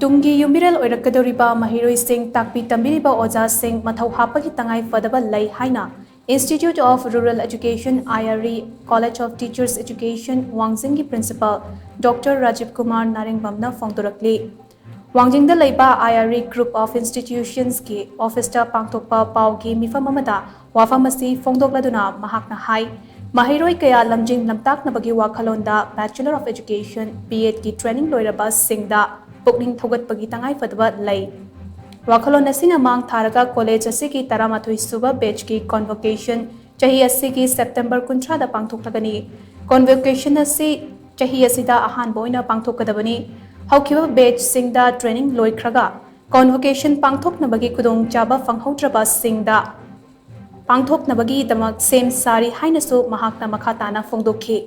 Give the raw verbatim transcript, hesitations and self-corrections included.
ꯇꯨꯡꯒꯤ ꯌꯨꯝꯕꯤꯔꯦꯜ ꯑꯣꯏꯔꯛꯀꯗꯧꯔꯤꯕ ꯃꯍꯩꯔꯣꯏꯁꯤꯡ, ꯇꯥꯛꯄꯤ ꯇꯝꯕꯤꯔꯤꯕ ꯑꯣꯖꯥꯁꯤꯡ ꯃꯊꯧ ꯍꯥꯞꯄꯒꯤ ꯇꯉꯥꯏ ꯐꯗꯕ ꯂꯩ ꯍꯥꯏꯅ Institute of Rural Education, I R E, College of Teachers Education, ꯋꯥꯡꯖꯤꯡꯒꯤ Principal Doctor Rajiv Kumar ꯅꯥꯔꯦꯡꯕꯝꯅ ꯐꯣꯡꯗꯣꯔꯛꯂꯤ꯫ ꯋꯥꯡꯖꯤꯡꯗ ꯂꯩꯕ I R E Group of Institutionsꯀꯤ officeꯇ ꯄꯥꯡꯊꯣꯛꯄ ꯄꯥꯎꯒꯤ ꯃꯤꯐꯝ ꯑꯃꯗ ꯋꯥꯐꯝ ꯑꯁꯤ ꯐꯣꯡꯗꯣꯛꯂꯗꯨꯅ ꯃꯍꯥꯛꯅ ꯍꯥꯏ, ꯃꯍꯩꯔꯣꯏ ꯀꯌꯥ ꯂꯝꯖꯤꯡ ꯂꯝꯇꯥꯛꯅꯕꯒꯤ ꯋꯥꯈꯜꯂꯣꯟꯗ Bachelor of Education, B Edꯀꯤ training ꯂꯣꯏꯔꯕꯁꯤꯡꯗ ꯄꯨꯛꯅꯤꯡ ꯊꯧꯒꯠꯄꯒꯤ ꯇꯉꯥꯏꯐꯗꯕ ꯂꯩ꯫ ꯋꯥꯈꯜꯂꯣꯟ ꯑꯁꯤꯅ ꯃꯥꯡ ꯊꯥꯔꯒ college ꯑꯁꯤꯒꯤ ꯇꯔꯥꯃꯥꯊꯣꯏ ꯁꯨꯕ batchꯀꯤ convocation ꯆꯍꯤ ꯑꯁꯤꯒꯤ September ꯀꯨꯟꯊ꯭ꯔꯥꯗ ꯄꯥꯡꯊꯣꯛꯂꯒꯅꯤ꯫ Convocation ꯑꯁꯤ ꯆꯍꯤ ꯑꯁꯤꯗ ꯑꯍꯥꯟꯕ ꯑꯣꯏꯅ ꯄꯥꯡꯊꯣꯛꯀꯗꯕꯅꯤ꯫ ꯍꯧꯈꯤꯕ batchꯁꯤꯡꯗ training ꯂꯣꯏꯈ꯭ꯔꯒ convocation ꯄꯥꯡꯊꯣꯛꯅꯕꯒꯤ ꯈꯨꯗꯣꯡꯆꯥꯕ ꯐꯪꯍꯧꯗ꯭ꯔꯕꯁꯤꯡꯗ ꯄꯥꯡꯊꯣꯛꯅꯕꯒꯤꯗꯃꯛ ꯁꯦꯝ ꯁꯥꯔꯤ ꯍꯥꯏꯅꯁꯨ ꯃꯍꯥꯛꯅ ꯃꯈꯥ ꯇꯥꯅ ꯐꯣꯡꯗꯣꯛꯈꯤ꯫